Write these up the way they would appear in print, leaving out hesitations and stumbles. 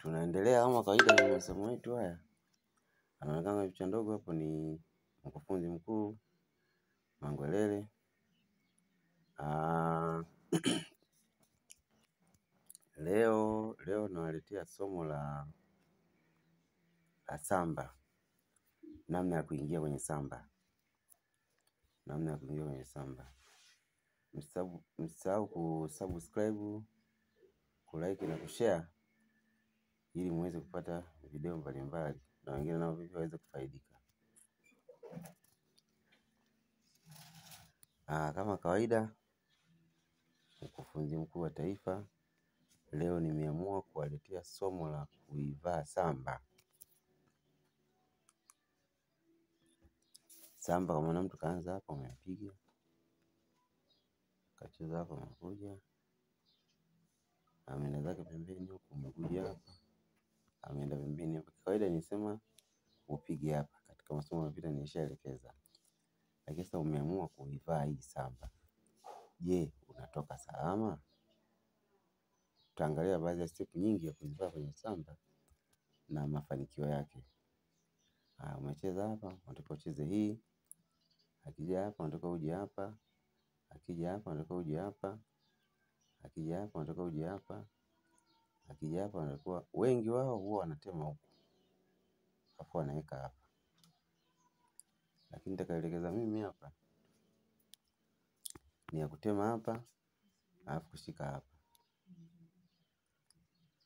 Tunaendelea kama kawaida na masomo yetu haya. Anaonekana picha ndogo hapo ni mkufunzi mkuu Mangwelele. Ah, leo nawaletea somo la samba, namna ya kuingia kwenye samba, namna ya kuingia kwenye samba. Msisahau kusubscribe, kulike na kushare ili muweze kupata video mbalimbali na wengine nao vivyo waweze kufaidika. Kama kawaida, mkufunzi mkuu wa taifa, leo nimeamua kuwaletea somo la kuivaa samba. Samba kwa maana mtu kaanza hapa, umepiga kacheza hapa, umekuja ameenda zake pembeni huku, umekuja hapa, ameenda pembeni hapa. Kawaida nisema upige hapa, katika masomo yaliyopita nilishaelekeza, lakini sasa umeamua kuivaa hii samba. Je, unatoka salama? Tutaangalia baadhi ya step nyingi ya kuivaa kwenye samba na mafanikio yake. Umecheza hapa, unataka ucheze hii. Akija hapa unataka uje hapa. Akija hapa unataka uje hapa. Akija hapa unataka uje hapa. Akija hapa unatakuwa, wengi wao huwa wanatema huku afu wanaweka hapa, lakini nitakaelekeza mimi hapa ni ya kutema hapa alafu kushika hapa,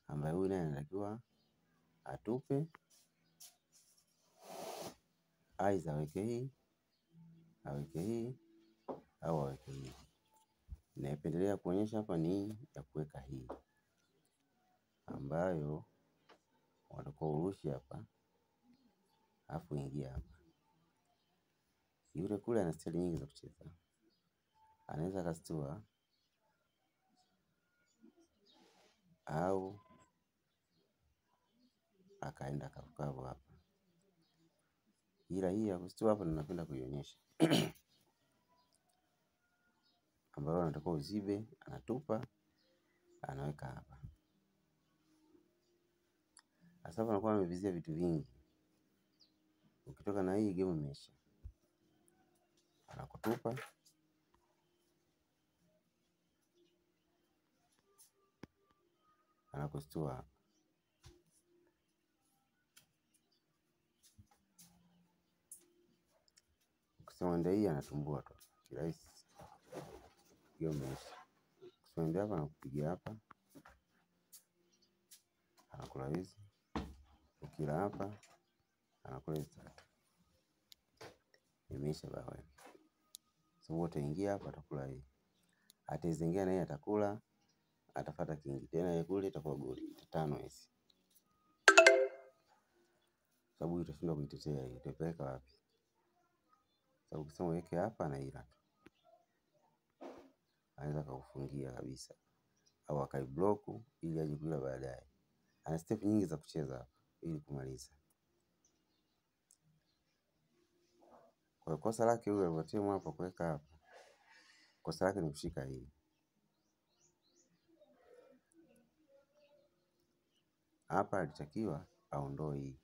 ambaye huyu naye anatakiwa atupe, aidha aweke hii, aweke hii au aweke hii. Naipendelea kuonyesha hapa ni ya kuweka hii, ambayo watakuwa urushi hapa alafu ingia hapa. Yule kule ana staili nyingi za kucheza, anaweza akastua au akaenda kavukavu hapa, ila hii ya kustua hapa ninapenda kuionyesha ambayo anatakiwa uzibe, anatupa, anaweka hapa. Sasa anakuwa amevizia vitu vingi. Ukitoka na hii game imeisha. Anakutupa, anakustua hapa. Ukisema ndio hii, anatumbua tu kirahisi, game imeisha. Ukisema ndio hapa, anakupigia hapa, anakula hizi. Ukila hapa, anakula hizi tatu, imeisha bawe. So utaingia hapa, atakula hii, ataizengea na hii atakula, atafuata kingi tena, yeye kule itakuwa goli tano hizi, sababu utashindwa kuitetea hii, utaipeleka wapi? Sababu ukisema uweke hapa na ila tu, anaweza akakufungia kabisa au akaiblock ili aje kula baadaye. Ana step nyingi za kucheza hapa ili kumaliza. Kwa hiyo kosa lake huyu alivyotemwa hapa kuweka hapa, kosa lake ni kushika hii hapa, alitakiwa aondoe hii.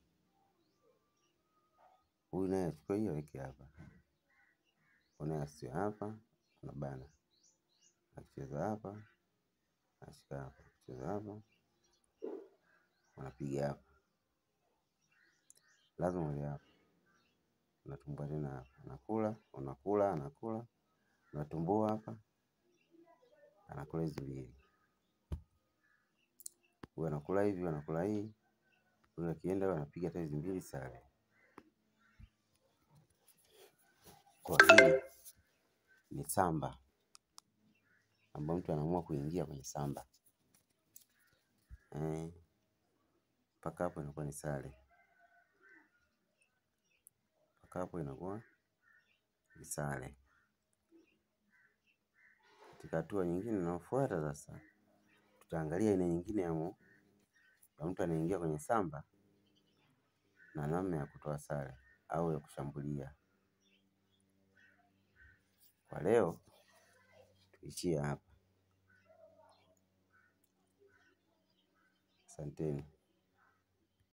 Huyu naye achukue hiyo aweke hapa, huyu naye asiwe hapa, anabana, akicheza hapa ashika hapa, akicheza hapa wanapiga hapa, lazima ule hapa, unatumbua tena hapa, anakula, unakula, anakula, unatumbua hapa, anakula hizi mbili. Huyu anakula hivi, anakula hii, huyu akienda anapiga hata hizi mbili sare. Kwa hii ni samba ambayo mtu anaamua kuingia kwenye samba. Mpaka hapo inakuwa ni sare. Mpaka hapo inakuwa ni sare. Katika hatua nyingine inayofuata sasa, tutaangalia aina nyingine ya mtu anaingia kwenye samba na namna ya kutoa sare au ya kushambulia. Kwa leo tuishie hapa. Asanteni.